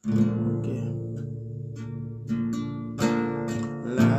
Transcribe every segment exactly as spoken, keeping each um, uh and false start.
Ok. La.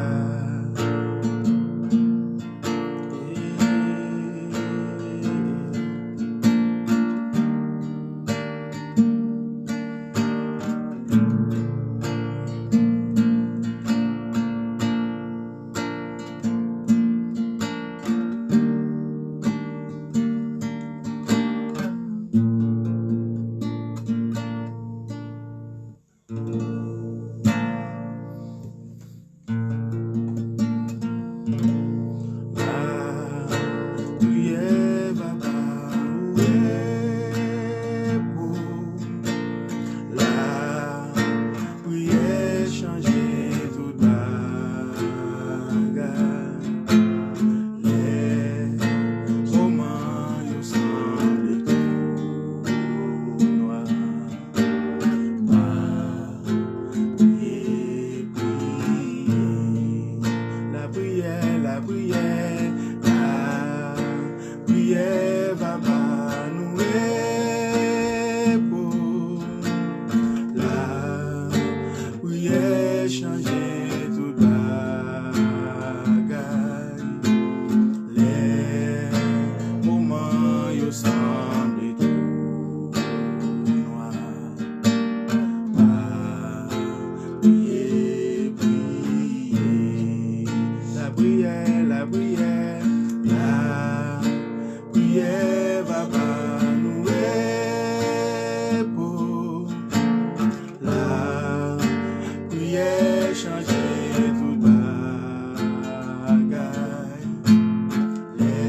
Lapriyè va ba ou repo. Lapriyè chanje tout bagay. Lè moman yo sanble twò nwa, pa priye, priye. Lapriyè, lapriyè, lapriyè va ba nou repo. Lapriyè chanje tout bagay. Lè moman yo sanble twò nwa, pa priye, priye. Lapriyè, lapriyè, lapriyè va ba nou repo. Lapriyè chanje tout bagay. Lè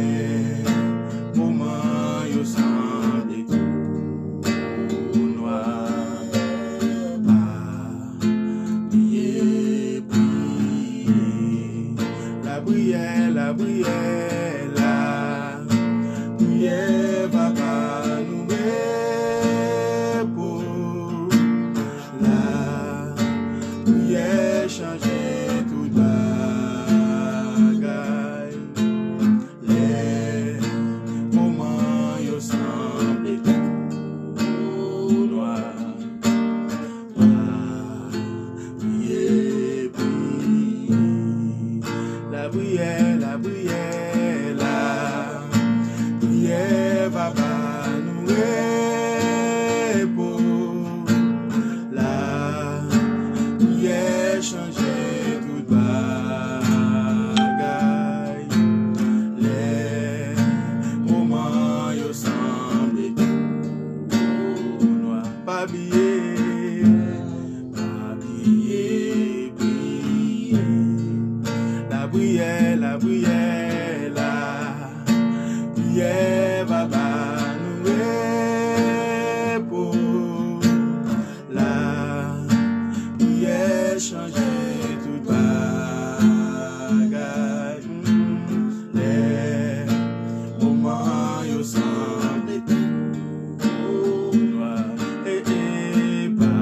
moman yo sanble twò nwa, pa priye, priye. Lapriyè, lapriyè, lapriyè va ba nou repo. Lapriyè chanje tout bagay. Lè moman yo sanble twò nwa, pa priye, priye. Lapriyè, lapriyè, lapriyè va ba nou repo. Lapriyè chanje tout bagay. Lè moman yo sanble twò nwa, pa bliye, pa bliye priye. Lapriyè, lapriyè, lapriyè va ba nou repo. Lapriyè chanje tout bagay. Lè moman yo sanble twò nwa, e, e, pa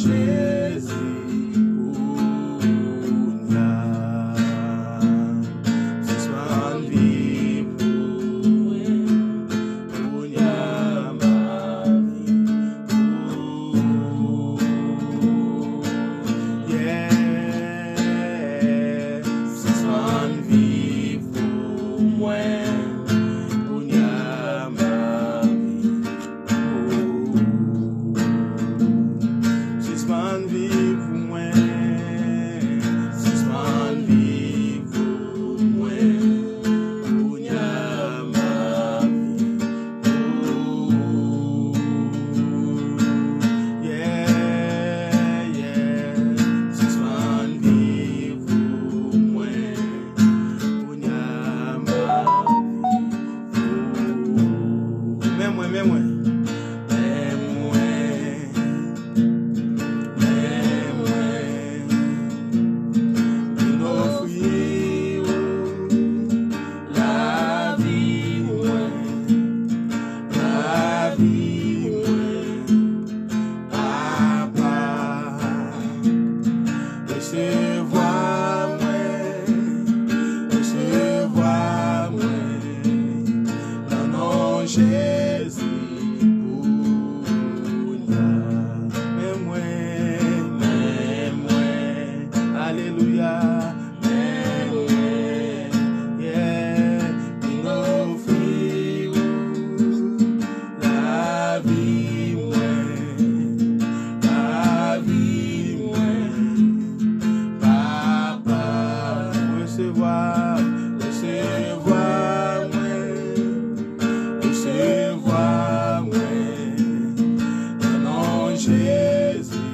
Jezi, kounya, sispann viv pou mwen, kounya m ap viv pou ou. Yeah, sispann viv pou mwen, kounya m ap viv. Sispann viv pou mwen, sispann viv pou mwen, kounya m ap viv pou ou. Yeah, yeah, sispann viv pou mwen, kounya m ap viv. Men mwen, men mwen. Men mwen, men mwen, vin ofri ou lavi mwen, lavi mwen, Papa. Resevwa mwen, resevwa mwen, nan non Jezi, kounya. Men mwen, men mwen, alelouya, men mwen, yeah, vin ofri ou lavi mwen, lavi mwen, Papa. Resevwa, resevwa mwen, resevwa mwen, nan non Jezi,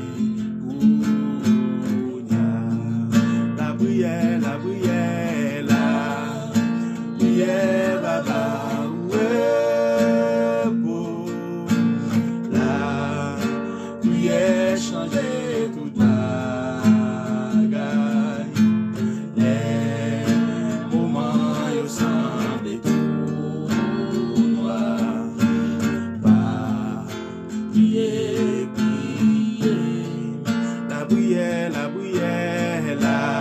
kounya. Lapriyè, lapriyè, lapriyè, Papa, ou repo. Lapriyè chanje tout bagay. Lè moman yo sanble twò nwa, pa priye, priye. Lapriyè, lapriyè,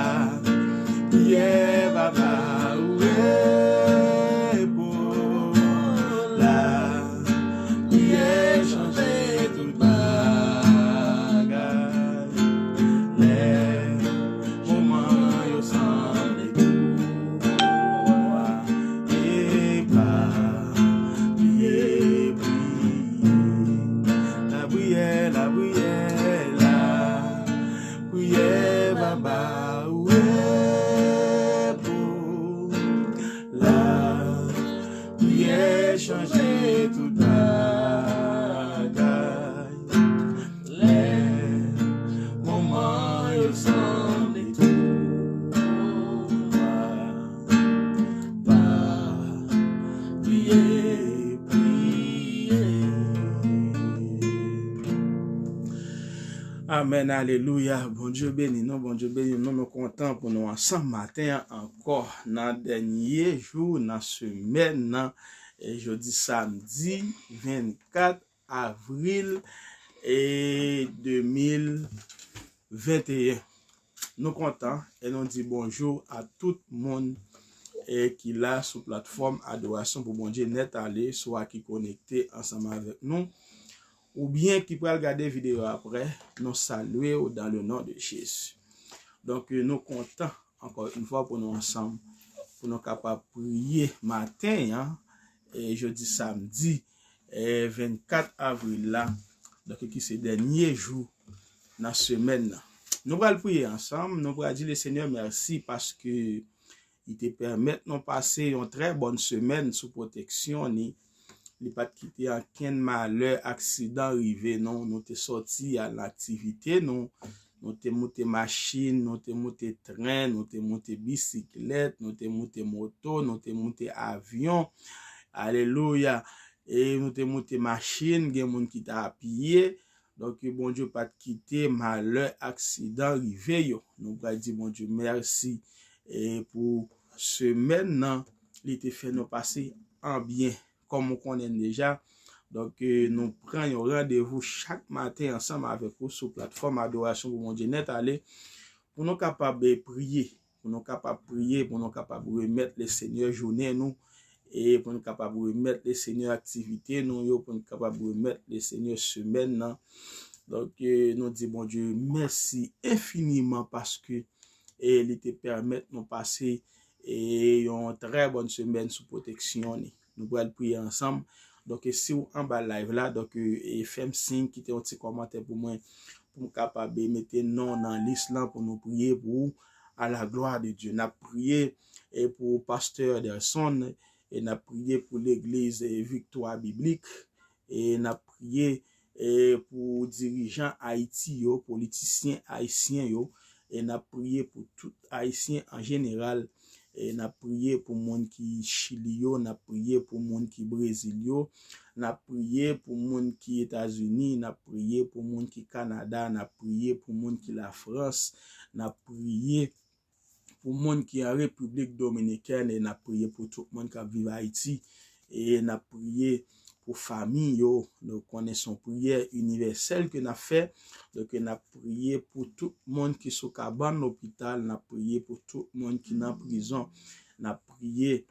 lapriyè, Papa, ou repo. Lapriyè chanje tout bagay. Lè moman yo sanble twò nwa, epa priye, priye. Lapriyè, lapriyè, lapriyè, Papa, ou repo. Lapriyè chanje tout bagay. Lè moman yo sanble twò nwa, pa priye, priye. Amèn, alelouya. Bondye beni nou, Bondye beni nou. Nou kontan pou nou ansanm maten an ankò nan dènye jou nan semèn nan. E jodi samdi vennkat avril e de mil venteyen. Nou kontan e nou di bonjou a tout moun e ki la sou platfòm Adorasyon pou Bondye Nèt Ale, swa ki konekte ansanm avèk nou, oubyen ki pral gade videyo apre, nou salye w dans le nom de Jésus. Donk, nou kontan ankò yon fwa pou nou ansanm, pou nou kapab priye maten an, e jodi samdi, e vennkat avril la, donk ki se dènye jou nan semèn nan. Nou pral priye ansanm, nou pral di Lesenyè mèsi paske li te pèmèt nou pase yon trè bòn semèn sou pwoteksyon ni. Li pa t kite ankenn malè, aksidan rive nou. Nou te sòti al nan aktivite nou. Nou te moute machin, nou te moute tren, nou te moute bisiklèt, nou te moute moto, nou te moute avyon. Alelouya. E nou te moute machin, gen moun ki t apye. Donk, Bondye pa t kite malè, aksidan rive yo. Nou pral di Bondye mèsi e pou semèn nan, li te fè nou pase an byen. Kòm ou konnen deja, Donk, eh, nou pran yon randevou chak maten ansanm avèk ou sou platfòm Adorasyon pou Bondye Nèt Ale, pou nou kapab, eh, priye, pou nou kapab priye, pou nou kapab remèt Lesenyè jounen nou, e pou nou kapab remèt Lesenyè aktivite nou yo, pou nou kapab remèt Lesenyè semèn nan. Donk, eh, nou di Bondye mèsi enfiniman paske, eh, li te pèmèt nou pase, eh, yon trè bòn semèn sou pwoteksyon li. Nou pral priye ansanm. Donk, eh, si w anba live la, donk, eh, eh, fè m siy, kite yon ti kòmantè pou mwen, pou m kapab, eh, mete non nan lis lan pou nou priye pou ou, à la gloire de Dieu. N ap priye, eh, pou pastè Delson, e n ap priye pou legliz, eh, Viktwa Biblik, e n ap priye, eh, pou dirijan Ayiti yo, politisyen ayisyen yo, e n ap priye pou tout Ayisyen an jeneral, e n ap priye pou moun ki Chili yo, n ap priye pou moun ki Brezil yo, n ap priye pou moun ki Etazini, n ap priye pou moun ki Kanada, n ap priye pou moun ki Lafrans, n ap priye pou moun ki an Repiblik Dominikèn, e n ap priye pou tout moun k ap viv Ayiti, e n ap priye pou fanmi yo. Nou konnen se yon priyè inivèsèl ke n ap fè. Donk, n ap priye pou tout moun ki sou kabann lopital, n ap priye pou tout moun ki nan prizon, n ap priye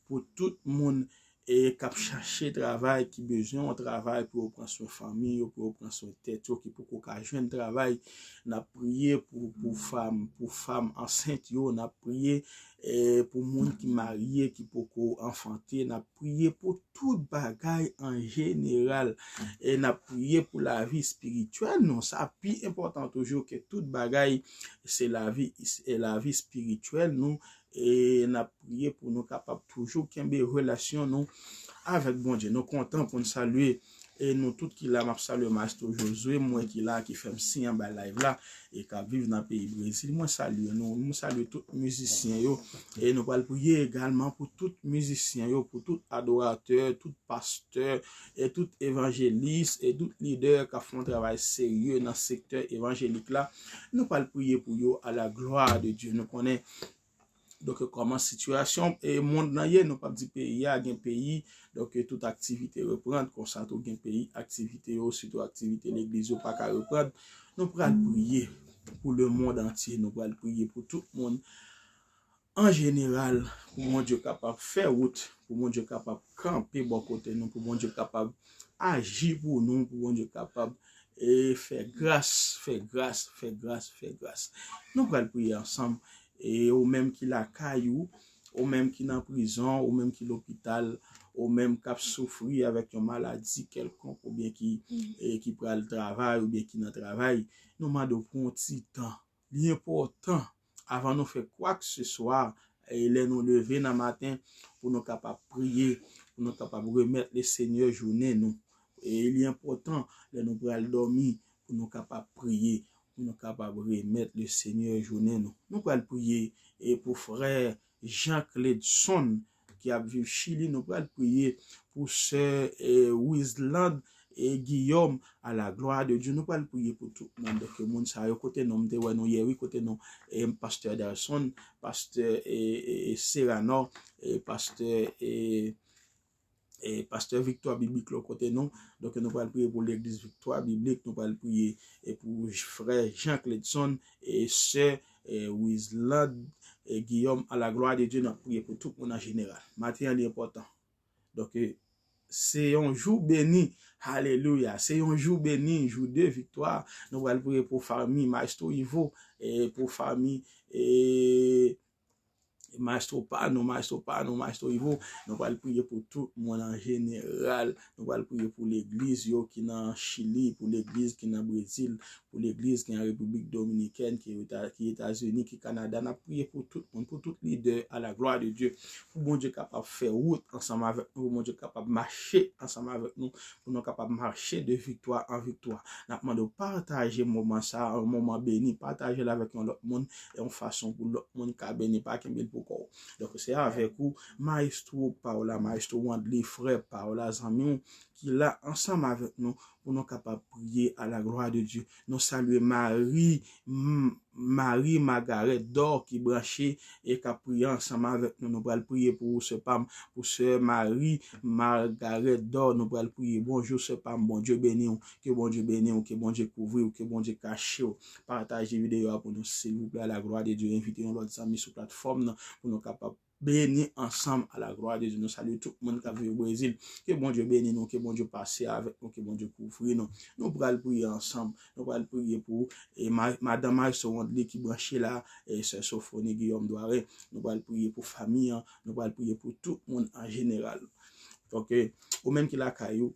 pou tout moun, e k ap chache travay, ki bezwen yon travay pou yo pran swen fanmi yo, pou yo pran swen tèt yo, ki poko ka jwenn travay. N ap priye pou, pou fanm, pou fanm ansent yo, n ap priye, e, pou moun ki marye, ki poko anfante, n ap priye pou tout bagay an jeneral. E n ap priye pou lavi espirityèl nou. Sa pi enpòtan toujou ke tout bagay, se lavi, se lavi espirityèl nou. E n ap priye pou nou kapab toujou kenbe relasyon nou avèk Bondye. Nou kontan pou n salye, e nou tout ki la, m ap salye Maestro Josué, mwen ki la, ki fè m siy anba live la, e k ap viv nan peyi Brezil. Mwen salye nou, mwen salye tout mizisyen yo, e nou pral priye egalman pou tout mizisyen yo, pou tout adoratè, tout pastè, e tout evanjelis, e tout lidè k ap fè yon travay serye nan sektè evanjelik la. Nou pral priye pou yo à la gloire de Dieu. Nou konnen, donk, kòman sitiyasyon, e, mond lan ye, nou p ap di peyi a, gen peyi, donk, tout aktivite reprann, konsa tou gen peyi, aktivite yo, sitou aktivite legliz yo pa ka reprann. Nou pral priye pou le monde entier, nou pral priye pou tout moun an jeneral, pou Bondye kapab fè wout, pou Bondye kapab kanpe bò kote nou, pou Bondye kapab aji pou nou, pou Bondye kapab, e, fè gras, fè gras, fè gras, fè gras. Nou pral priye ansanm. E ou menm ki lakay ou, ou menm ki nan prizon, ou menm ki lopital, ou menm k ap soufri avèk yon maladi kèlkonk, oubyen ki, e, ki pral travay, oubyen ki nan travay, nou mande w pou yon ti tan. Li enpòtan, avan nou fè kwakeseswa, e lè nou leve nan maten, pou nou kapab priye, pou nou kapab remèt Lesenyè jounen nou. E li enpòtan, lè nou pral dòmi, pou nou kapab priye, pou nou kapab remèt Lesenyè jounen nou. Nou pral priye, e, pou frè Jean Cledson ki ap viv Chili, nou pral priye pou sè, e, Wizland, e, Guillaume, à la gloire de Dieu. Nou pral priye pou tout moun. Donk, moun sa yo, kote non m te wè nou yè, wi, kote non, e, pastè Delson, pastè, e, e, e, Serano, e, pastè, e, e, pastè Viktwa Biblik lò kote nou. Donk, nou pral priye pou legliz Viktwa Biblik, nou pral priye, e, pou frè Jean Cledson, e, sè, e, Wizland, e, Guillaume, à la gloire de Dieu, n ap priye pou tout moun an jeneral. Maten an, li enpòtan. Donk, e, se yon jou beni. Alelouya. Se yon jou beni, jou de viktwa. Nou pral priye pou fanmi Maestro Ivo, e, pou fanmi, e, Maestro pa nou, Maestro pa nou, Maestro Ivo. Nou pral priye pou tout moun an jeneral. Nou pral priye pou legliz yo ki nan Chili, pou legliz ki nan Brezil, pou legliz ki an Repiblik Dominikèn, ki Eta-, ki Etazini, ki Kanada. N ap priye pou tout moun, pou tout lidè, à la gloire de Dieu. Pou Bondye kapab fè wout ansanm avèk nou, pou Bondye kapab mache ansanm avèk nou, pou nou kapab mache de viktwa an viktwa. N ap mande w pataje moman sa a, yon moman beni, pataje l avèk yon lòt moun, e yon fason pou lòt moun ka beni, pa kenbe l pou kò w. Donk, se avèk ou, Maestro pa w la, Maestro Wandly, frè pa w la, zanmi w, ki la ansanm avèk nou, pou nou kapab priye à la gloire de Dieu. Nou salye Mari, m, Marie Margaret Dor ki branche e k ap priye ansanm avèk nou. Nou pral priye pou ou, sè pa m, pou sè Marie Margaret Dor. Nou pral priye. Bonjou, sè pa m. Bondye beni w. Ke Bondye beni w. Ke Bondye kouvri w. Ke Bondye kache w. Pataje videyo a pou nou, silvouplè, à la gloire de Dieu. Envite yon lòt zanmi sou platfòm nan pou nou kapab beni ansanm, à la gloire de Dieu. Nou salye tout moun k ap viv Brezil. Ke Bondye beni nou, ke Bondye pase avèk nou, ke Bondye kouvri nou. Nou pral priye ansanm. Nou pral priye pou e ma- madan Maestro Wandly ki branche la, e sè Sofoni Guillaume Doirin. Nou pral priye pou fanmi an, nou pral priye pou tout moun an jeneral. Donk, e, ou menm ki lakay ou,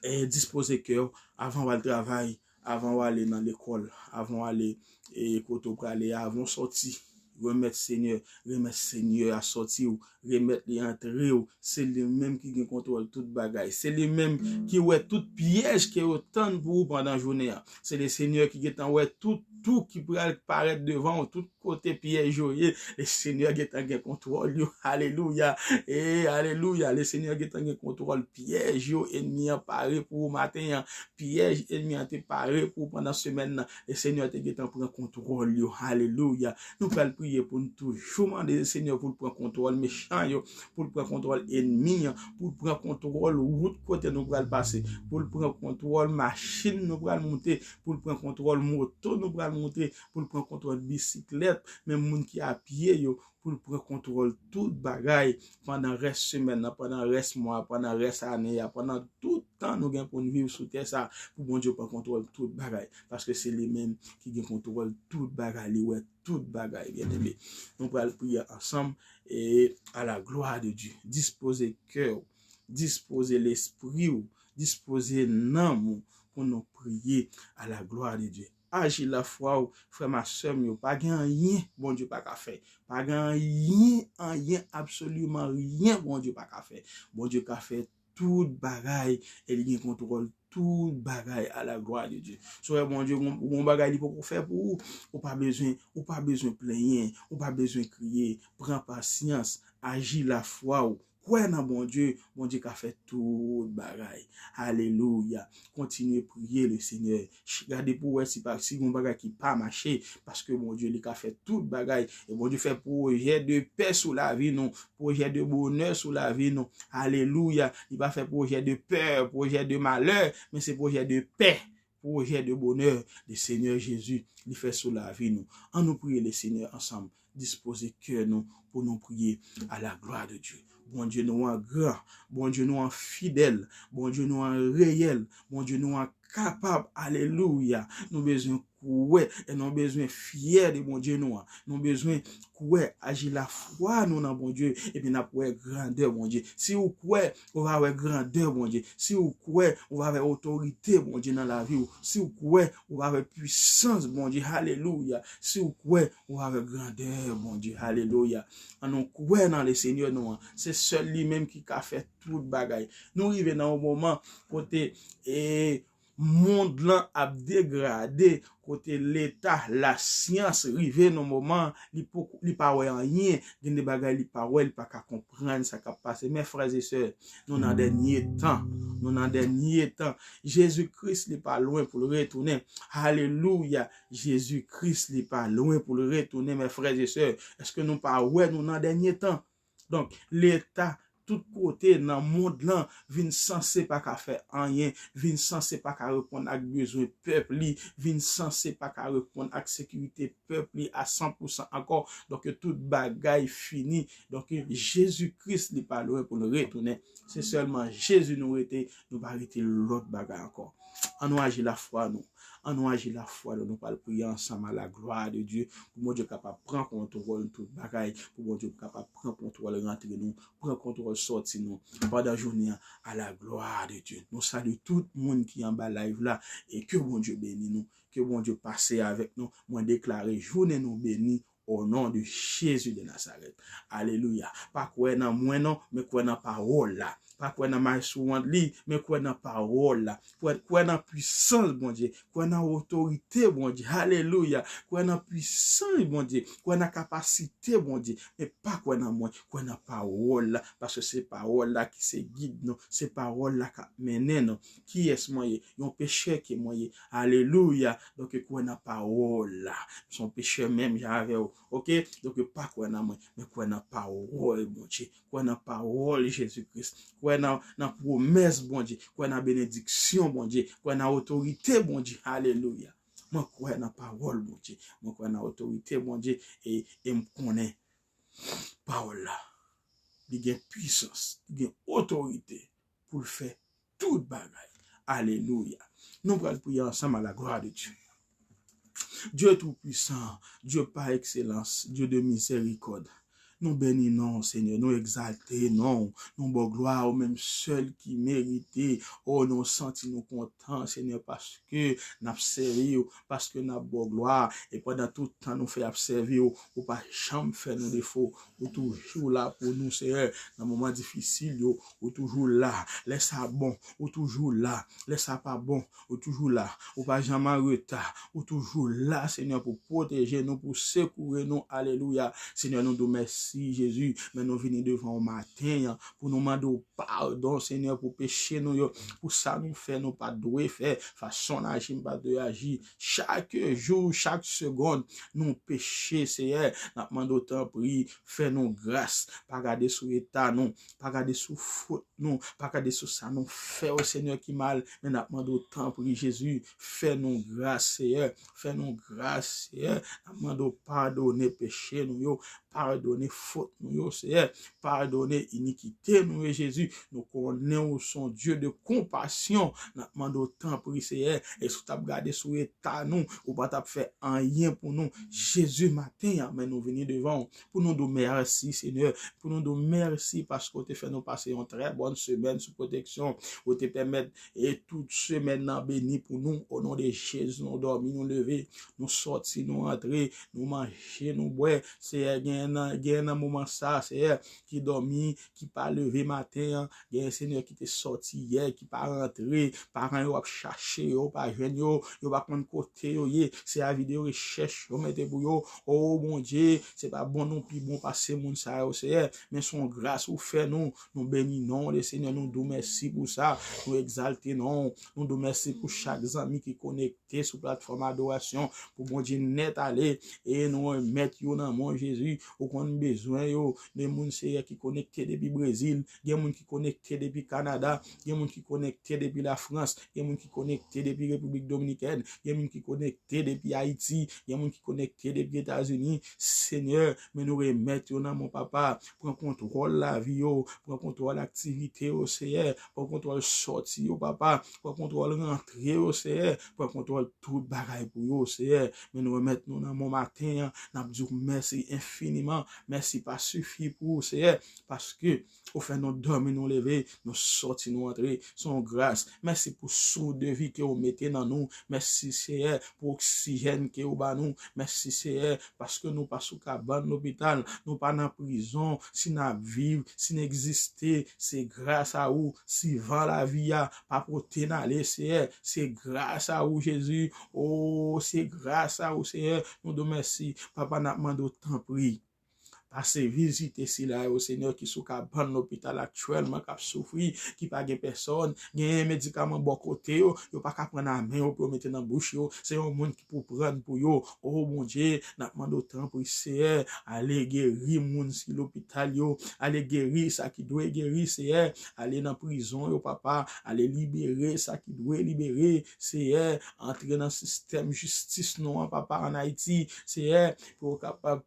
e, dispoze kè w avan w al travay, avan w ale nan lekòl, avan w ale e, kote w prale a, avan w sòti. Remèt Senyè, remèt Senyè a sòti w, remèt li antre w. Se li menm ki gen kontwòl tout bagay. Se li menm ki wè tout pyèj ke yo tann pou ou pandan jounen an. Se le Senyè ki gentan wè tout tou ki pral parèt devan w, tout kote pyèj yo ye. Le Senyè gentan gen kontwòl yo. Alelouya. E, alelouya. Le Senyè gentan gen kontwòl pyèj yo enmi an pare pou ou maten an. Pyèj enmi an te pare pou ou pandan semèn nan. E Senyè te gentan pran kontwòl yo. Alelouya. Nou pral priye pou n toujou mande Senyè pou l pran kontwòl mechan yo, pou l pran kontwòl enmi an, pou l pran kontwòl wout kote nou pral pase, pou l pran kontwòl machin nou pral moute, pou l pran kontwòl moto nou pral moute, pou l pran kontwòl bisiklèt, menm moun ki a pye yo, pou l pran kontwòl tout bagay pandan rès semèn nan, pandan rès mwa, pandan rès ane a, pandan tout tan nou gen pou n viv sou tè sa, pou Bondye pran kontwòl tout bagay. Paske se li menm ki gen kontwòl tout bagay, li wè tout bagay, byeneme. Nou pral priye ansanm e à la gloire de Dieu. Dispoze kè w, dispoze lespri w, dispoze nanm ou pou nou priye à la gloire de Dieu. Aji lafwa w, frè m ak sè m yo, pa gen anyen Bondye pa ka fè. Pa gen anyen, anyen, absoliman ryen Bondye pa ka fè. Bondye ka fè tout bagay e li gen kontwòl tout bagay à la gloire de Dieu. Si w wè Bondye gon, gon bagay li poko fè pou ou, ou pa bezwen, ou pa bezwen plenyen, ou pa bezwen kriye. Pran pasyans, aji lafwa w, kwè nan Bondye, Bondye ka fè tout bagay. Alelouya. Kontinye priye le Senyè. Ch- Gade pou wè si pa si gon bagay ki pa mache, paske Bondye li ka fè tout bagay. E Bondye fè pwojè de pè sou lavi nou, pwojè de bonè sou lavi nou. Alelouya. Li pa fè pwojè de pè, pwojè de malè, men se pwojè de pè, pwojè de bonè de Senyè Jezi li fè sou lavi nou. An nou priye le Senyè ansanm. Dispoze kè nou pou nou priye à la gloire de Dieu. Bondye nou an gran, Bondye nou an fidèl, Bondye nou an reyèl, Bondye nou an kapab. Alelouya. Nou bezwen kwè e nou bezwen fyè de Bondye nou an. Nou bezwen kwè, aji lafwa nou nan Bondye, epi n ap wè grandè Bondye. Si ou kwè, ou va wè grandè Bondye. Si ou kwè, ou va wè otorite Bondye nan lavi w. Si ou kwè, ou va wè pwisans Bondye. Alelouya. Si ou kwè, ou va wè grandè Bondye. Alelouya. An nou kwè nan le Senyè nou an. Se sèl li menm ki ka fè tout bagay. Nou rive nan yon moman kote e, mond lan ap degrade, kote leta, lasyans rive nan moman li poko, li pa wè anyen, gen de bagay li pa wè, li pa ka konprann sa k ap pase. Men frè e sè, nou nan dènye tan. Nou nan dènye tan. Jezi Kris li pa lwen pou l retounen. Alelouya. Jezi Kris li pa lwen pou l retounen, men frè e sè, èske nou pa wè nou nan dènye tan? Donk, leta tout kote nan mond lan vin sanse pa ka fè anyen, vin sanse pa ka reponn ak bezwen pèp li, vin sanse pa ka reponn ak sekirite pèp li a san pou san ankò. Donk, tout bagay fini. Donk, Jezi Kris li pa lwen pou l retounen. Se sèlman Jezi nou rete, nou pa rete lòt bagay ankò. An nou aji lafwa nou. An nou aji lafwa nou. Nou pral priye ansanm à la gloire de Dieu. Pou Bondye kapab pran kontwòl tout bagay. Pou Bondye kapab pran kontwòl rantre nou. Pran kontwòl sòti nou. Pandan jounen an, à la gloire de Dieu. Nou salye tout moun ki anba live la. E ke Bondye beni nou. Ke Bondye pase avèk nou. Mwen deklare jounen nou beni. Au nom de Jésus de Nazareth. Alelouya. Pa kwè nan mwen non, men kwè nan pawòl la. Pa kwè nan maestro Wandly, men kwè nan pawòl la. Kwè, kwè nan pwisans Bondye. Kwè nan otorite Bondye. Alelouya. Kwè nan pwisans Bondye. Kwè nan kapasite Bondye. Men pa kwè nan mwen. Kwè nan pawòl la. Paske se pawòl la ki se gid nou. Se pawòl la k ap mennen nou. Kiyès mwen ye? Yon pechè ke mwen ye. Alelouya. Donk, kwè nan pawòl la. M se yon pechè menm jan avè w. Oke? Donk, pa kwè nan mwen, men kwè nan pawòl Bondye. Kwè nan pawòl Jezi Kris. Kwè nan, nan pwomès Bondye. Kwè nan benediksyon Bondye. Kwè nan otorite Bondye. Alelouya. Mwen kwè nan pawòl Bondye. Mwen kwè nan otorite Bondye. E, e m konnen pawòl la, li gen pwisans, li gen otorite pou l fè tout bagay. Alelouya. Nou pral priye ansanm à la gloire de Dieu. Dieu tout-puissant, Dieu par excellence, Dieu de miséricorde. Nou beni non w, Senyè, nou egzalte non w, nou ba w glwa, ou menm sèl ki merite. O, nou santi nou kontan, Senyè, paske n ap sèvi w, paske n ap ba w glwa. E pandan tout tan nou fè ap sèvi w, ou pa janm fè nou defo. Ou toujou la pou nou, Senyè, nan moman difisil yo. Ou toujou la. Lè sa bon, ou toujou la. Lè sa pa bon, ou toujou la. Ou pa janm an reta. Ou toujou la, Senyè, pou pwoteje nou, pou sekoure nou. Alelouya. Senyè, nou di w mèsi, Jezi. Men nou vini devan w maten an pou nou mande w padon, Senyè, pou peche nou yo, pou sa nou fè, nou pa dwe fè, fason n aji, n pa dwe aji. Chak jou, chak segonn, nou peche, Senyè. N ap mande w, tanpri, fè nou gras. Pa gade sou eta nou. Pa gade sou fot nou. Pa gade sou sa nou fè, o Senyè, ki mal. Men n ap mande w, tanpri, Jezi, fè nou gras, Senyè. Fè nou gras, Senyè. N ap mande w padone peche nou yo. Padone fot nou yo, Senyè. Padone inikite nou yo, Jezi. Nou konnen ou se yon Dye de konpasyon. N ap mande w, tanpri, Senyè. E si w t ap gade sou eta nou, ou pa t ap fè anyen pou nou. Jezi, maten an, men nou vini devan w pou nou di w mèsi, Senyè. Pou nou di w mèsi paske w te fè nou pase yon trè bòn semèn sou pwoteksyon. Ou te pèmèt e tout semèn nan beni pou nou. O non de Jezi, nou dòmi, nou leve, nou sòti, nou antre, nou manje, nou bwè. Senyè, genyen nan, genyen nan moman sa, Senyè, ki dòmi, ki pa leve maten an. Genyen, Senyè, ki te sòti yè, ki pa rantre. Paran yo ap chache yo, pa jwenn yo. Yo pa konn kote yo ye. Se avi de rechèch yo mete pou yo. O Bondye, se pa bon nou pi bon pase moun sa yo, Senyè. Men se yon gras ou fè nou. Nou beni non w, Senyè, nou di w mèsi pou sa. Nou egzalte non w. Nou di w mèsi pou chak zanmi ki konekte sou platfòm adorasyon pou Bondye nèt ale. E nou remèt yo nan men w, Jezi. Ou konn bezwen yo. Gen moun, Senyè, ki konekte depi Brezil. Gen moun ki konekte depi Kanada. Gen moun ki konekte depi Lafrans. Gen moun ki konekte depi Repiblik Dominikèn. Gen moun ki konekte depi Ayiti. Gen moun ki konekte depi Etazini. Senyè, men nou remèt yo nan men w, papa. Pran kontwòl lavi yo. Pran kontwòl aktivite yo, Senyè. Pran kontwòl sòti yo, papa. Pran kontwòl rantre yo, Senyè. Pran kontwòl tout bagay pou yo, Senyè. Men nou remèt nou nan men w maten an. N ap di w mèsi enfiniman. Mèsi pa sifi pou ou, Senyè. Paske ou fè nou dòmi, nou leve, nou sòti, nou antre. Se yon gras. Mèsi pou souf de vi ke ou mete nan nou. Mèsi, Senyè, pou oksijèn ke ou ba nou. Mèsi, Senyè, paske nou pa sou kabann lopital, nou pa nan prizon. Si n ap viv, si n egziste, se gras a ou. Si van lavi a pa pote n ale, Senyè, se gras a ou, Jezi. O, se gras a ou, Senyè. Nou di w mèsi. Papa, n ap mande w, tanpri, pase vizite sila yo, Senyè, ki sou kabann lopital aktyèlman, k ap soufri, ki pa gen pèsòn. Genyen medikaman bò kote yo, yo pa ka pran nan men yo pou yo mete nan bouch yo. Se yon moun ki pou pran pou yo. O Bondye, n ap mande w, tanpri, Senyè, ale geri moun si lopital yo. Ale geri sa ki dwe geri, Senyè. Ale nan prizon yo, papa. Ale libere sa ki dwe libere, Senyè. Antre nan sistèm jistis nou an, papa, ann Ayiti, Senyè, pou yo kapab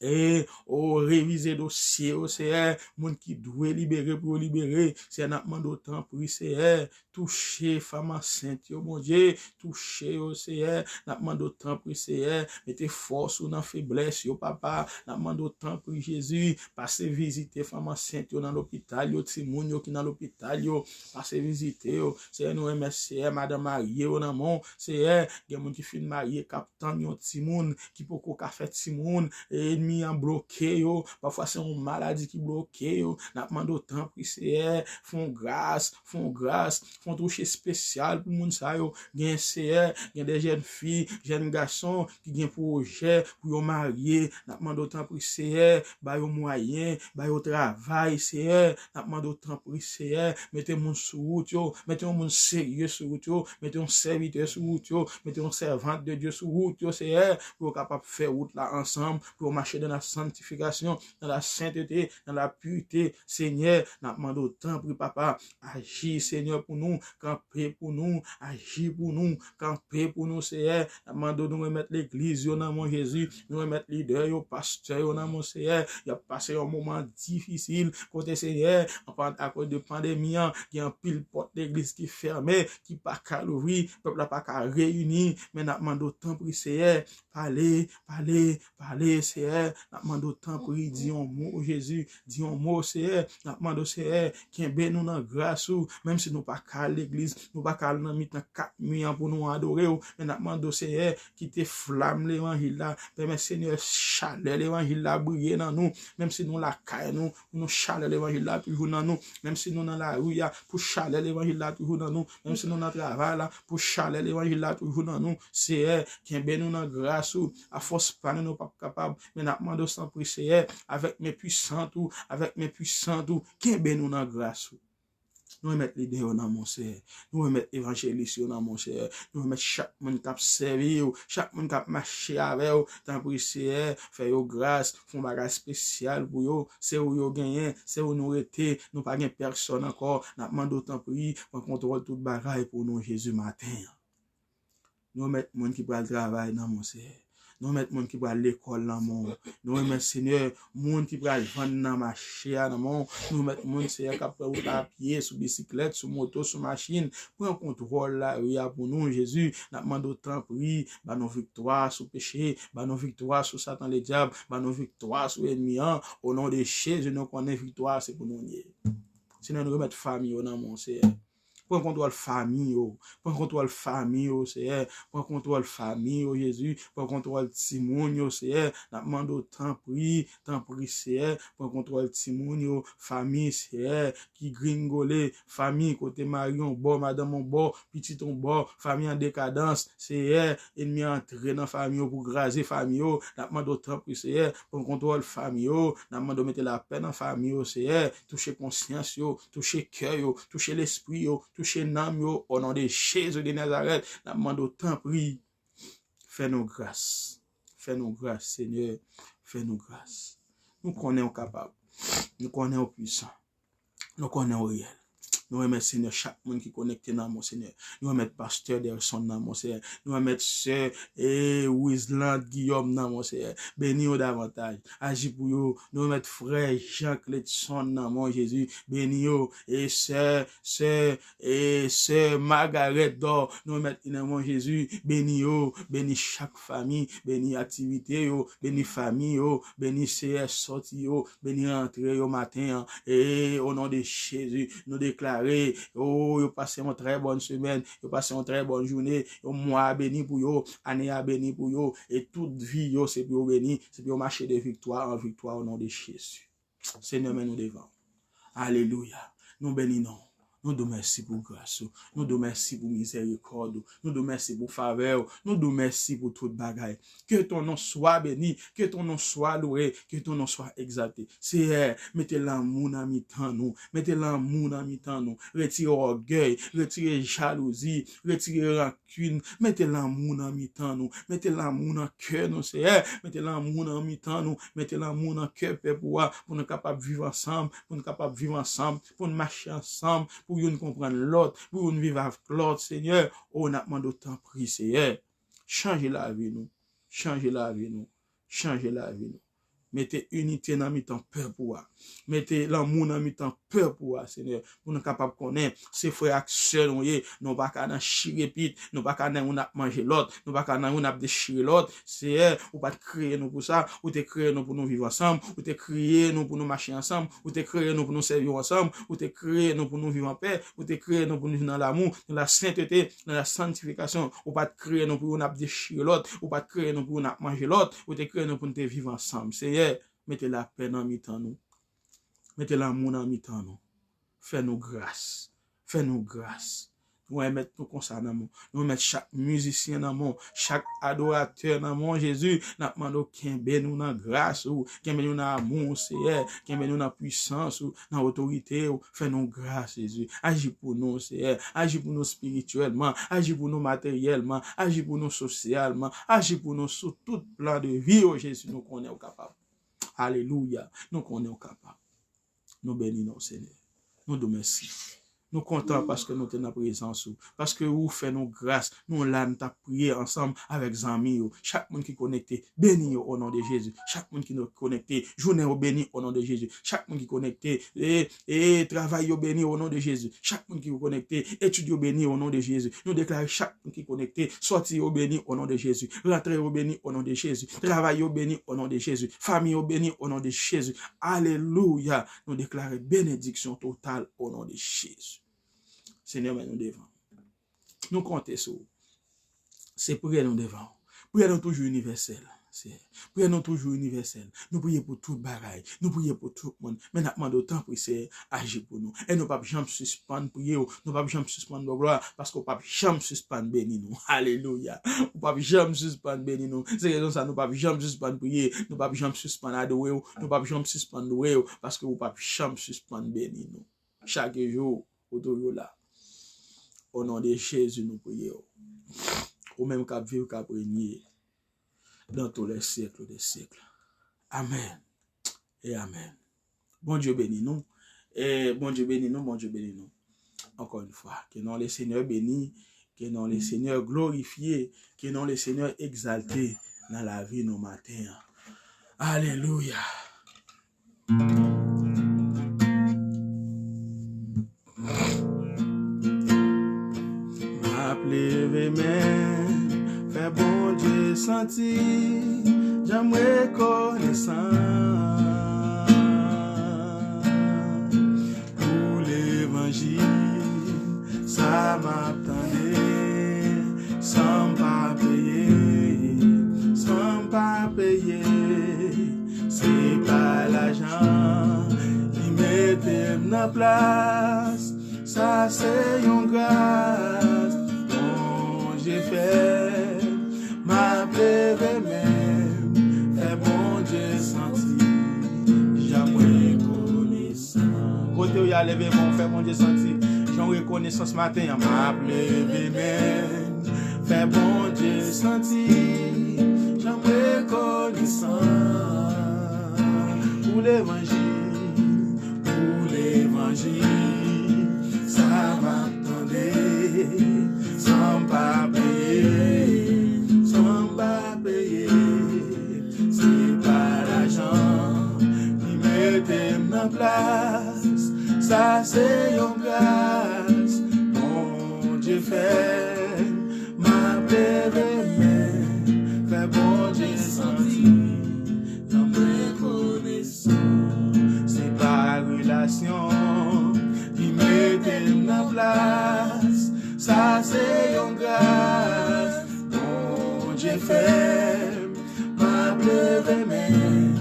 e, o, revize dosye yo, Senyè. Moun ki dwe libere pou yo libere. Senyè, n ap mande w, tanpri, Senyè, touche fanm ansent yo, Bondye, touche yo, Seyè. N ap mande w, tanpri, Seyè, mete fòs ou nan feblès yo, papa. N ap mande w, tanpri, Jezi, pase vizite fanm ansent yo nan lopital yo, timoun yo ki nan lopital yo, pase vizite yo. Seyè, nou remèt, Seyè, madanm marye yo nan men w. Seyè, gen moun ki fin marye, k ap tann yon timoun, ki poko ka fè timoun, e ènmi an bloke yo, pafwa se yon maladi ki bloke yo. N ap mande w, tanpri, Seyè, fè yon gras, fè yon gras, fè yon touche espesyal pou moun sa yo. Gen, Seyè, gen de jèn fi, jèn gason ki gen pwojè pou yo marye. N ap mande w, tanpri, Seyè, ba yo mwayen, ba yo travay, Seyè. N ap mande w, tanpri, Seyè, mete moun sou wout yo, mete yon moun serye sou wout yo, mete yon sèvitè sou wout yo, mete yon sèvant de Dye sou wout yo, Seyè, pou yo kapab fè wout la ansanm, pou yo mache dans la sanctification, dans la sainteté, dans la pureté. Senyè, n ap mande w, tanpri, papa, aji, Senyè, pou nou, kanpe pou nou, aji pou nou, kanpe pou nou, Seyè. N ap mande w, nou remèt legliz yo nan men w, Jezi, nou remèt lidè yo, pastè yo nan men w, Seyè. Y ap pase yon moman difisil, kote, Seyè, anpan-, akoz de pandemi an, gen anpil pòt legliz ki fèmen, ki pa ka louvri, pèp la pa ka reyini, men n ap mande w, tanpri, Seyè, pale, pale, pale, Seyè. N ap mande w, tanpri, di yon mo, Jezi, di yon mo, Seyè. N ap mande w, Seyè, kenbe nou nan gras ou, menm si nou pa ka al legliz, nou pa ka al nan mitan kat mi an pou nou adore w, men n ap mande w, Seyè, kite flam levanjil la, pèmèt, Senyè, chalè levanjil la briye nan nou, menm si nou lakay nou, pou nou chalè levanjil la toujou nan nou, menm si nou nan lari a, pou chalè levanjil la toujou nan nou, menm si nou nan travay la, pou chalè levanjil la toujou nan nou, Seyè, kenbe nou nan gras ou, afòs pa nou, nou p ap kapab, men n ap mande w, tanpri, Seyè, avèk men pwisant ou, avèk men pwisant ou, kenbe nou nan gras ou. Nou remèt lidè yo nan men w, Seyè. Nou remèt evanjelis yo nan men w, Seyè. Nou remèt chak moun k ap sèvi w, chak moun k ap mache avè w. Tanpri, Seyè, fè yo gras, fè yon bagay espesyal pou yo. Se ou yo genyen, se ou nou rete. Nou pa gen pèsòn ankò. N ap mande w, tanpri, pran kontwòl tout bagay pou nou, Jezi, maten an. Nou remèt moun ki pral travay nan men w, Seyè. Nou remèt moun ki pral lekòl nan men w. Nou remèt, Senyè, moun ki pral vann nan mache a nan men w. Nou remèt moun, Seyè, k ap fè wout la a pye, sou bisiklèt, sou moto, sou machin. Pran kontwòl lari a pou nou, Jezi. N ap mande w, tanpri, ba nou viktwa sou peche, ba nou viktwa sou Satan Ledyab, ba nou viktwa sou ènmi an. O non de Jezi, nou konnen viktwa se pou nou l ye. Senyè, nou remèt fanmi yo nan men w, Seyè. Pran kontwòl fanmi yo. Pran kontwòl fanmi yo, Seyè. Pran kontwòl fanmi yo, Jezi. Pran kontwòl timoun yo, Seyè. N ap mande w, tanpri, tanpri, Seyè. Pran kontwòl timoun yo, fanmi, Seyè, ki gringole, fanmi kote mari yon bò, madanm yon bò, pitit yon bò, fanmi an dekadans, Seyè, ènmi an antre nan fanmi yo pou kraze fanmi yo. N ap mande w, tanpri, Seyè, pran kontwòl fanmi yo. N ap mande w mete lapè nan fanmi yo, Seyè. Touche konsyans yo, touche kè yo, touche lespri yo, touche nanm yo, o non de Jezi de Nazarèt. N ap mande w, tanpri, fè nou gras. Fè nou gras, Senyè. Fè nou gras. Nou konnen w kapab. Nou konnen w pwisan. Nou konnen w reyèl. Nou remèt, Senyè, chak moun ki konekte nan men w, Senyè. Nou remèt pastè Delson nan men w, Senyè. Nou remèt sè, e, Wizland Guillaume nan men w, Senyè. Beni yo davantaj. Aji pou yo. Nou remèt frè Jean Cledson nan men w, Jezi. Beni yo. E sè, sè, e sè Margaret Dor. Nou remèt li nan men w, Jezi. Beni yo. Beni chak fanmi. Beni aktivite yo. Beni fanmi yo. Beni, Seyè, sòti yo. Beni rantre yo maten an. E o non de Jezi, nou deklare, o, yo pase yon trè bòn semèn, yo pase yon trè bòn jounen, yon mwa a beni pou yo, ane a beni pou yo, e tout vi yo se pou yo beni, se pou yo mache de viktwa an viktwa o non de Jezi. Senyè, men nou devan w. Alelouya. Nou beni non w. Nou di w mèsi pou gras ou. Nou di w mèsi pou mizèrikòd ou. Nou di w mèsi pou favè ou. Nou di w mèsi pou tout bagay. Que ton nom soit béni, que ton nom soit loué, que ton nom soit exalté. Seyè, mete lanmou nan mitan nou. Mete lanmou nan mitan nou. Retire ògèy, retire jalouzi, retire rankin. Mete lanmou nan mitan nou. Mete lanmou nan kè nou, Seyè. Mete lanmou nan mitan nou. Mete lanmou nan kè pèp ou a pou nou kapab viv ansanm, pou nou kapab viv ansanm, pou n mache ansanm, pou youn konprann lòt, pou youn viv avèk lòt, Senyè. O, n ap mande w, tanpri, Seyè, chanje lavi nou, chanje lavi nou, chanje lavi nou. Mete inite nan mitan pèp ou a. Mete lanmou nan mitan pèp ou a, Senyè, pou nou kapab konnen se frè ak sè nou ye. Nou pa ka nan chirepit, nou pa ka nan youn ap manje lòt, nou pa ka nan youn ap dechire lòt. Seyè, ou pa t kreye nou pou sa, ou te kreye nou pou nou viv ansanm, ou te kreye nou pou nou mache ansanm, ou te kreye nou pou nou sèvi w ansanm, ou te kreye nou pou nou viv anpè, ou te kreye nou pou nou viv nan lamou, nan la sentete, nan la santifikasyon. Ou pa t kreye nou pou youn ap dechire lòt, ou pa t kreye nou pou youn ap manje lòt, ou te kreye nou pou nou te viv ansanm. Seyè, mete lapè nan mitan nou. Mete lanmou nan mitan nou. Fè nou gras. Fè nou gras. Nou remèt nou konsa nan men w. Nou remèt chak mizisyen nan men w, chak adoratè nan men w, Jezi. N ap mande w kenbe nou nan gras ou, kenbe nou nan amou w, Seyè, kenbe nou nan pwisans ou, nan otorite w. Fè nou gras, Jezi. Aji pou nou, Seyè. Aji pou nou espirityèlman, aji pou nou materyèlman, aji pou nou sosyalman, aji pou nou sou tout plan de vi w, Jezi. Nou konnen w kapab. Alelouya. Nou konnen w kapab. Nou beni non w, Senyè. Nou di w mèsi. Nou kontan paske nou te nan prezans ou. Paske ou fè nou gras. Nou la, n t ap priye ansanm avèk zanmi yo. Chak moun ki konekte, beni yo o non de Jezi. Chak moun ki konekte, jounen yo beni o non de Jezi. Chak moun ki konekte, e, e, travay yo beni o non de Jezi. Chak moun ki konekte, etid yo beni o non de Jezi. Nou deklare chak moun ki konekte, sòti yo beni o non de Jezi. Rantre yo beni o non de Jezi. Travay yo beni o non de Jezi. Fanmi yo beni o non de Jezi. Alelouya. Nou deklare benediksyon total o non de Jezi. Senyè, men nou devan. Nou konte sou ou. Se priyè nou devan ou. Priyè nou toujou inivèsèl, Seyè. Priyè nou toujou inivèsèl. Nou priye pou tout bagay. Nou priye pou tout moun. Men n ap mande w, tanpri, Seyè, aji pou nou. E nou p ap janm sispann priye w. Nou p ap janm sispann ba w glwa, paske w p ap janm sispann beni nou. Alelouya. Ou p ap janm sispann beni nou. Se rezon sa nou p ap janm sispann priye. Nou p ap janm sispann adore w. Nou p ap janm sispann louwe w, paske ou p ap janm sispann beni nou. Chak jou, ou toujou la. O non de Jezi, nou priye w. Ou menm k ap viv, k ap renye dans tous les siècles des siècles. Amèn e amèn. Bondye beni nou. E Bondye beni nou, Bondye beni nou. Encore une fois, que non le Seigneur béni, que non le Seigneur glorifie, que non le Seigneur exalte nan lavi nou maten an. Alelouya. M ap leve men, fè Bondye santi, jan m rekonesan pou levanjil, sa m ap tande, san m pa peye, san m pa peye. Se pa lajan ki mete m nan plas. Sa se yon gras Bondye fè. M ap leve men m, fè Bondye santi jan m rekonesan. Kote w ye a, leve men w, fè Bondye santi jan w rekonesan maten an. M ap leve men m, fè Bondye santi jan m rekonesan pou levanjil, pou levanjil. Sa m ap tande, san m pa peye, san m pa peye. Se pa lajan ki mete m nan plas. Sa se yon gras Bondye fè. M ap leve men, fè Bondye santi jan m rekonesan. Se pa relasyon ki mete m nan plas. Sa se yon gras Bondye fè m. M ap leve men,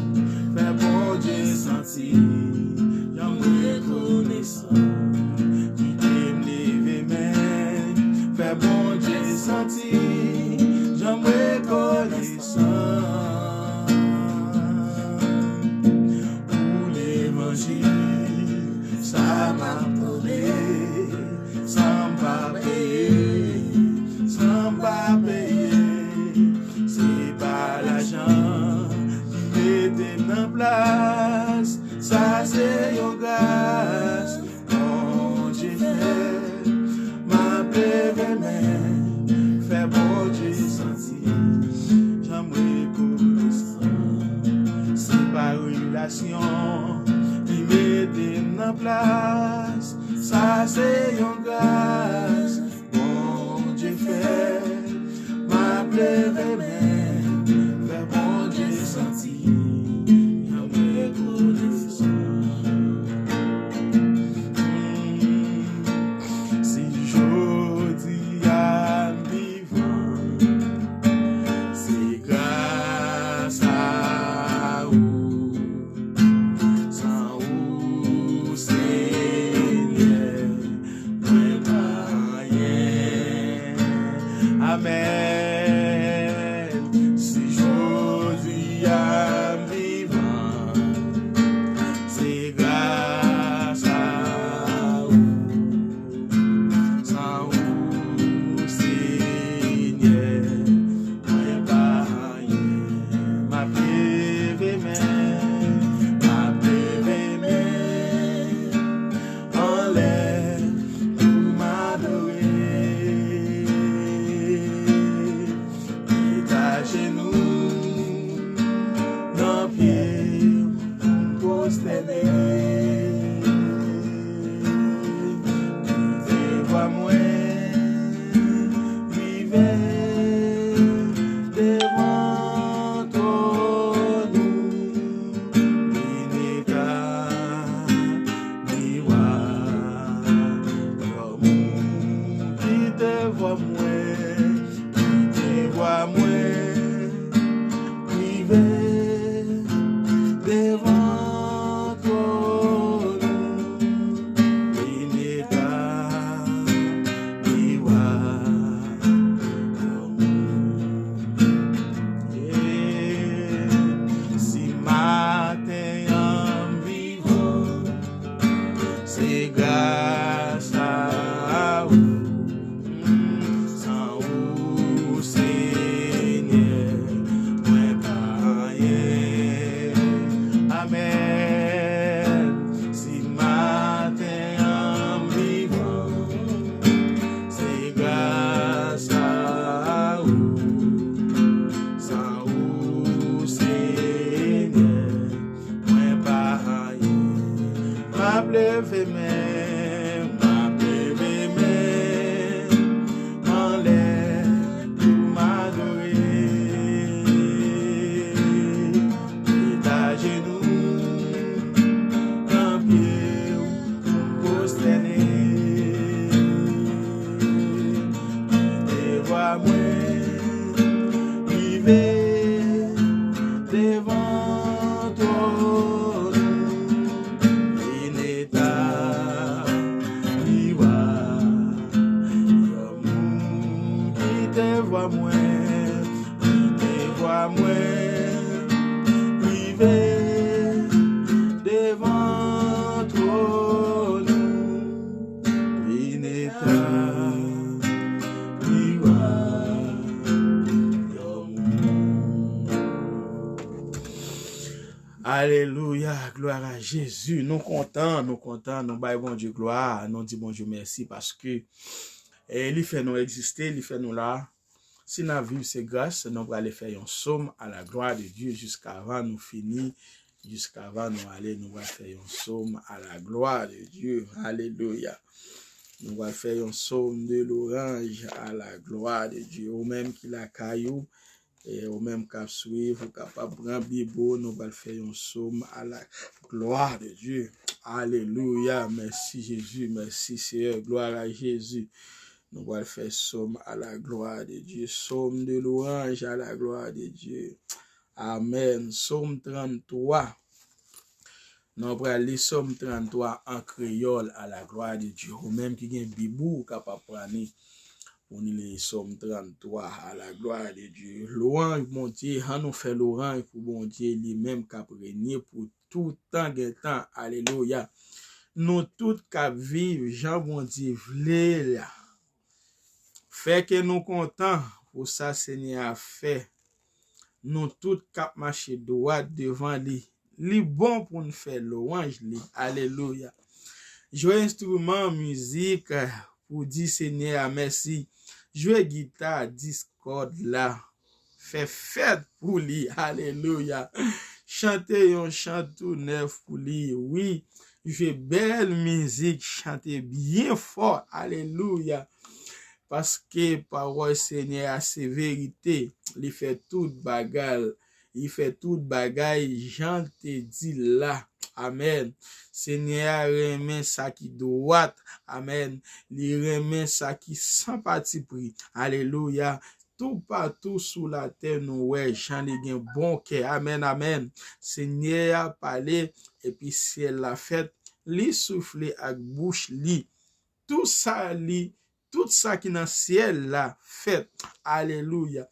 fè Bondye santi jan m rekonesan. Kite m leve men, fè Bondye santi jan m rekonesan pou levanjil. Sa m ap tande, san m pa peye, san m pa peye. Se pa lajan ki mete m nan plas. Sa se yon gras Bondye fè. M ap leve men, fè Bondye santi jan m rekonesan. Se pa Gras, sa se yon gras Bondye fè. M ap leve men, fè Bondye santi m rekonesan. Si jodi a m vivan, se gras a ou. San ou, Senyè, mwen pa anyen. Amèn. Si jodi a m vivan, se gras a ou. San ou, Senyè, mwen pa anyen. M ap leve men, m ap leve men anlè pou m adore. Met ajenou nan pye m pwostène. Kite vwa mwen rive devan twòn ou. Li neta, li wa, kòm ou kite vwa mwen, kite vwa mwen rive devan twòn ou. Li neta, li wa, kòm ou. Si maten an m vivan, se gras a ou. San ou, Senyè, mwen pa anyen. Amèn. Si maten an m vivan, se gras a ou. San ou, Senyè, mwen pa anyen. M ap leve men, m ap leve men anlè pou m adore. Met ajenou nan pye w pou m pwostène. Kite vwa mwen rive devan twòn ou. Li neta, li wa, kòm ou kite vwa mwen, kite vwa mwen rive devan twòn ou. Li neta, li wa, kòm ou. Alelouya, glwa a Jezi. Nou kontan, nou kontan, nou bay Bondye glwa, nou di Bondye mèsi paske, eh, li fè nou egziste, li fè nou la. Si n ap viv se gras, nou prale fè yon sòm à la gloire de Dieu jiskavan nou fini, jiskavan nou ale, nou pral fè yon sòm à la gloire de Dieu. Alelouya. Nou pral fè yon sòm de louange à la gloire de Dieu. Ou menm ki lakay ou, e ou menm k ap swiv, ou kapab pran Bib ou, nou pral fè yon sòm à la gloire de Dieu. Alelouya. Mèsi Jezi, mèsi Seyè. Glwa a Jezi. Nou pral fè sòm à la gloire de Dieu. Sòm de louange à la gloire de Dieu. Amèn. Sòm tranntwa. Nou pral li Sòm tranntwa an kreyòl à la gloire de Dieu. Ou menm ki gen Bib ou, ou kapab pran li pou nou li Sòm tranntwa à la gloire de Dieu. Louanj Bondye, ann nou fè louanj pou Bondye, li menm k ap renye pou tout tan gen tan. Alelouya. Nou tout k ap viv jan Bondye vle la. Fè kè nou kontan pou sa Senyè a fè. Nou tout k ap mache dwat devan li. Li bon pou n fè louwanj li. Alelouya. Jwe enstriman mizik pou di Senyè a mèsi. Jwe gita, dis kòd la. Fè fèt pou li. Alelouya. Chante yon chan tou nèf pou li. Wi, jwe bèl mizik, chante byen fò. Alelouya. Paske pawòl Senyè a se verite. Li fè tout bagay. Li fè tout bagay jan l te di l la. Amèn. Senyè a renmen sa ki dwat. Amèn. Li renmen sa ki san patipri. Alelouya. Toupatou sou latè, nou wè jan li gen bon kè. Amèn, amèn. Senyè a pale, epi syèl la fèt. Li soufle ak bouch li. Tout sa li, tout sa ki nan syèl la fèt. Alelouya.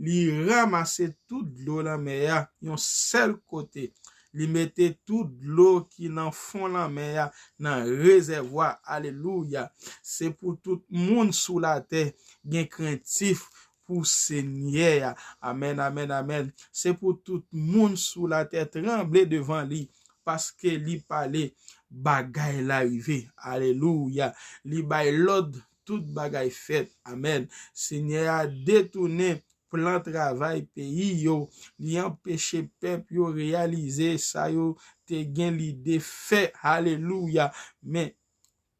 Li ranmase tout dlo lanmè a yon sèl kote. Li mete tout dlo ki nan fon lanmè a nan rezèvwa. Alelouya. Se pou tout moun sou latè gen krentif pou Senyè a. Amèn, amèn, amèn. Se pou tout moun sou latè tranble devan li, paske li pale, bagay la rive. Alelouya. Li bay lòd, tout bagay fèt. Amèn. Senyè a detounen plan travay peyi yo. Li anpeche pèp yo reyalize sa yo te gen lide fè. Alelouya. Men,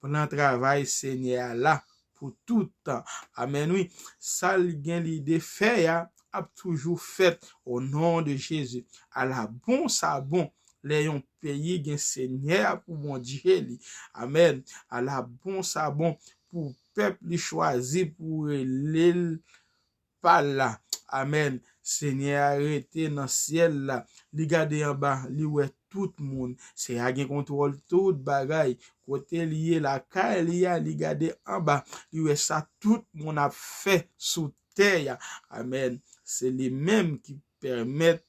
plan travay Senyè a la pou tout tan. Amèn, wi. Sa l gen lide fè a ap toujou fèt, o non de Jezi. Ala bon sa bon lè yon peyi gen Senyè a pou Bondye li. Amèn. Ala bon sa bon pou pèp li chwazi pou rele l pa l la. Amèn. Senyè a rete nan syèl la. Li gade anba, li wè tout moun. Senyè a gen kontwòl tout bagay. Kote li ye, lakay li a, li gade anba. Li wè sa tout moun ap fè sou tè a. Amèn. Se li menm ki pèmèt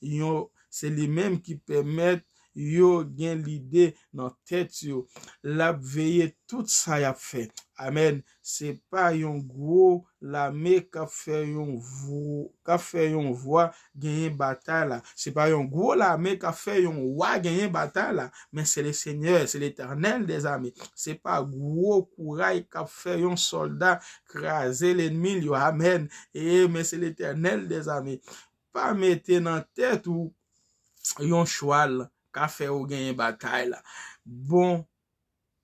yon, se li menm ki pèmèt yo gen lide nan tèt yo. L ap veye tout sa y ap fè. Amèn. Se pa yon gwo lame k ap fè yon vo-, k ap fè yon vwa genyen batay la. Se pa yon gwo lame k ap fè yon wa genyen batay la. Men se le Senyè, se Letènèl dèzame. Se pa gwo kouray k ap fè yon sòlda kraze lènmi l yo. Amèn. E, men se Letènèl dèzame. Pa mete nan tèt ou yon chwal ka fè ou genyen batay la. Bon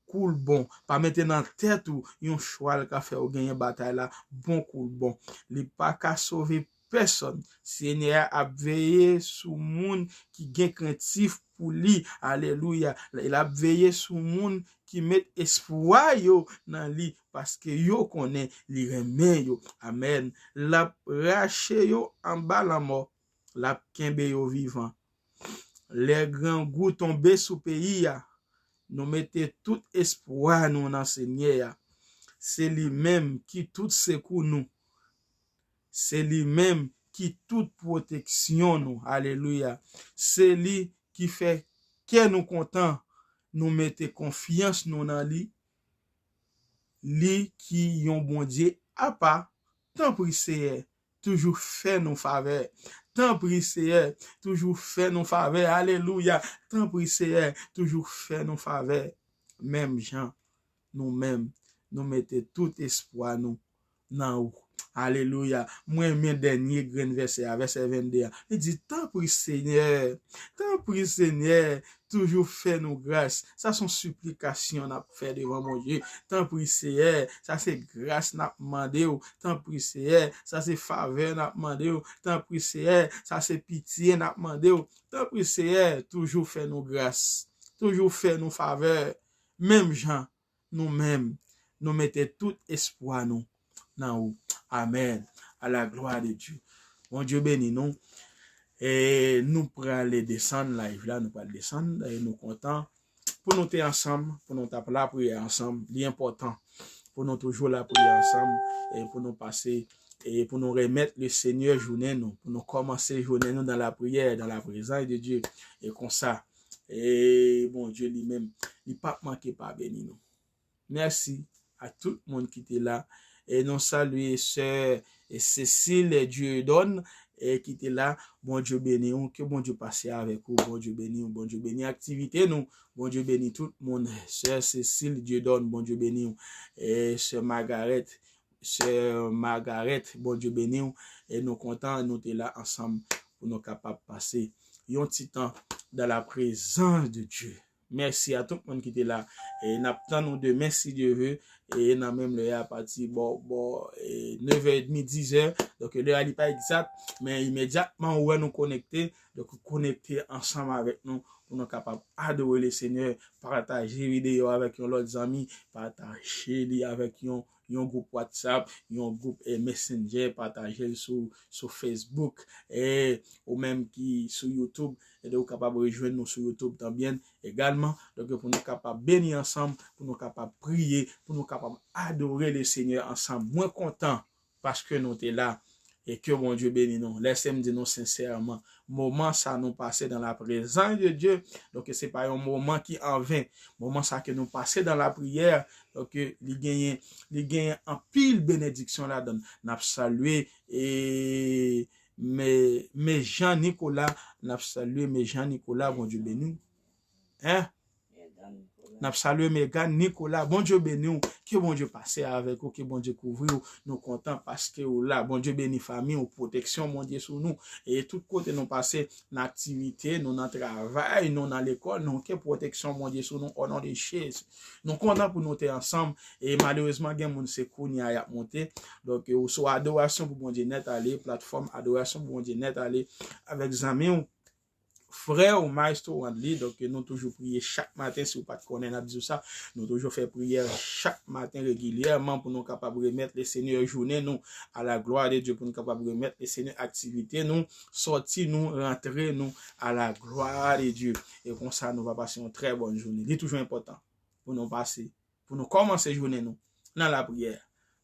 kou l bon. Pa mete nan tèt ou yon chwal ka fè ou genyen batay la. Bon kou l bon. Li pa ka sove pèsonn. Senyè a ap veye sou moun ki gen krentif pou li. Alelouya. L ap veye sou moun ki met espwa yo nan li, paske yo konnen li renmen yo. Amèn. L ap rache yo anba lanmò. L ap kenbe yo vivan. Lè grangou tonbe sou peyi a, nou mete tout espwa nou nan Senyè a. Se li menm ki tout sekou nou. Se li menm ki tout pwoteksyon nou. Alelouya. Se li ki fè kè nou kontan. Nou mete konfyans nou nan li. Li ki yon Bondye apa, tanpri Seyè, toujou fè nou favè. Tanpri Seyè, toujou fè nou favè. Alelouya. Tanpri Seyè, toujou fè nou favè. Menm jan nou menm, nou mete tout espwa nou nan ou. Alelouya. Mwen renmen dènye grenn vèsè a, vèsè vennde a. Li di, tanpri Senyè, tanpri Senyè, toujou fè nou gras. Sa se yon siplikasyon n ap fè devan Bondye. Tanpri Seyè, sa se gras n ap mande w. Tanpri Seyè, sa se favè n ap mande w. Tanpri Seyè, sa se pitye n ap mande w. Tanpri Seyè, toujou fè nou gras. Toujou fè nou favè. Menm jan nou menm, nou mete tout espwa nou nan ou. Amèn. A la glwa de Dye. Bondye beni nou. E nou prale desann live la, nou pral desann. E nou kontan pou nou te ansanm, pou nou t ap lapriyè ansanm. Li enpòtan pou nou toujou lapriyè ansanm, e pou nou pase, e pou nou remèt le Senyè jounen nou, pou nou kòmanse jounen nou dans la prière, dans la présence de Dieu. E konsa, e Bondye li menm, li p ap manke pa beni nou. Mèsi a tout moun ki te la. E nou salye sè Cécile Dieudonne, e ki te la. Bondye beni w. Ke Bondye pase avèk ou. Bondye beni w. Bondye beni aktivite nou. Bondye beni tout moun. Sè Cécile Dieudonne, Bondye beni w. E sè Margaret, sè Margaret, Bondye beni w. E nou kontan nou te la ansanm pou nou kapab pase yon ti tan dans la présence de Dieu. Mèsi a tout moun ki te la. E n ap tann nou demen, si Dye ve. E nan menm lè a, apati bò, bò, e, nevè edmi, dizè. Donk, lè a li pa egzat, men imedyatman ou wè nou konekte. Donk, konekte ansanm avèk nou pou nou kapab adore le Senyè. Pataje videyo avèk yon lòt zanmi. Pataje li avèk yon, yon gwoup WhatsApp, yon gwoup, e, Messenger. Pataje l sou, sou Facebook. E ou menm ki sou YouTube, e ou kapab rejwenn nou sou YouTube tanbyen egalman. Donk, pou nou kapab beni ansanm, pou nou kapab priye, pou nou kapab adore le Senyè ansanm. Mwen kontan paske nou te la. E ke Bondye beni nou. Lèse m di nou sensèman, moman sa nou pase dans la présence de Dieu, donk se pa yon moman ki anven. Moman sa ke nou pase dans la prière, donk li genyen, li genyen anpil benediksyon ladan l. N ap salye, e, men, men Jean Nicolas, n ap salye men Jean Nicolas, Bondye beni w. Hein? N ap salye Megan Nicolas. Bondye beni w. Ke Bondye pase avèk ou. Ke Bondye kouvri w. Nou kontan paske ou la. Bondye beni fanmi w. Pwoteksyon Bondye sou nou. E tout kote nou pase, nan aktivite, nou nan travay, nou nan lekòl, nou ke pwoteksyon Bondye sou nou, o non de Jezi. Nou kontan pou nou te ansanm. E malerezman, gen moun se kounye a y ap monte. Donk, ou sou adorasyon pou Bondye nèt ale, platfòm adorasyon pou Bondye nèt ale avèk zanmi w, frè w, Maestro Wandly. Donk, nou toujou priye chak maten, si w pa t konnen, n ap di w sa. Nou toujou fè priyè chak maten regilyèman pou nou kapab remèt le Senyè jounen nou à la gloire de Dieu, pou nou kapab remèt le Senyè aktivite nou, sòti nou, rantre nou à la gloire de Dieu. E konsa, nou va pase yon trè bòn jounen. Li toujou enpòtan pou nou pase, pou nou kòmanse jounen nou nan lapriyè,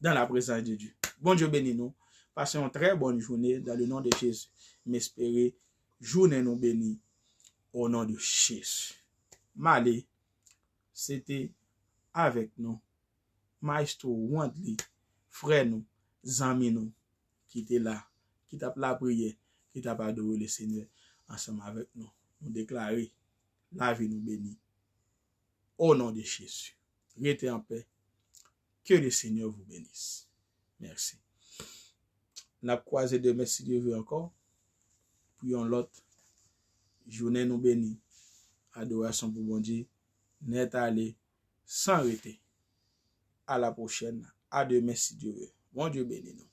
dans la présence de Dieu. Bondye beni nou. Pase yon trè bòn jounen dans le nom de Jésus. M espere jounen nou beni, o non de Jezi. M ale, se te avèk nou Maestro Wandly, frè nou, zanmi nou, ki te la, ki t ap lapriyè, ki t ap adore le Senyè ansanm avèk nou. Nou deklare lavi nou beni. O non de Jezi. Rete an pè. Que le Seigneur vous bénisse. Mèsi. N ap kwaze demen, si Dye ve, ankò pou yon lòt jounen nou beni. Adorasyon pou Bondye nèt ale, san rete. A la pwochèn. A demen, si Dye ve. Bondye beni nou.